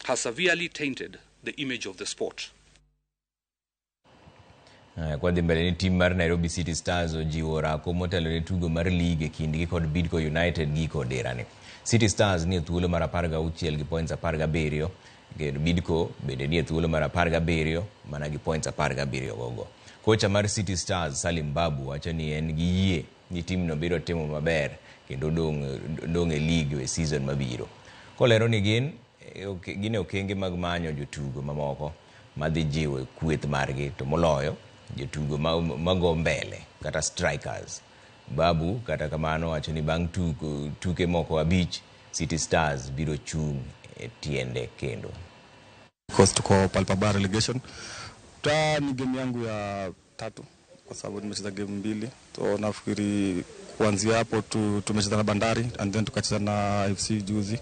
has severely tainted the image of the sport. Kwadhi mbele ni tim mar Nairobi City Stars ojiwo orako motelo ne tugo mar lig e kindgi kod Bidco United giko oderani. City Stars nie thuolo mar 16 gi points 17 kendo Bidco bende nie thuolo mar 17 mana gi points 17 gogo. Kocha mar City Stars Salim Babu wacho ni en gi yie ni timno biro timo maber kendo dong' e lig e season mabiro. Kolero ni gin e okenge mag manyo jotugo mamoko madhi jiwo kweth margi to moloyo jotugo mago mbele kata strikers. Babu kata kamano wacho ni bang' tuke moko 5 City Stars biro chung' e tiende kendo. Because tuko pale pabaya relegation. Ta ni game yangu ya 3 kwa sababu nimecheza game 2. So nafikiri kuanzia hapo tumecheza na Bandari and then tukacheza na FC juzi.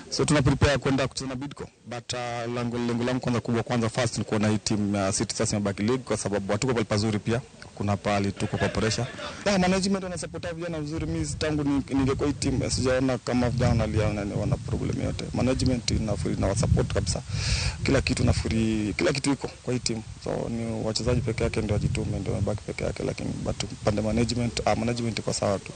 So tuna prepare kwenda kucheza na Bidco. But lengo langu kwanza kubwa kwanza first ni kuona hii team City Stars imebaki league kwa sababu hatuko pale pazuri pia. Kuna pale tuko kwa pressure. Na management wana support vijana vizuri. Mimi tangu ningekuwa hii team sijaona kama vijana wana problem yote. Management inafuri na support kabisa. Kila kitu nafuri, kila kitu iko kwa hii team. So ni wachezaji peke yake ndio wajitume, ndio wabaki peke yake, lakini but pande management iko sawa tu.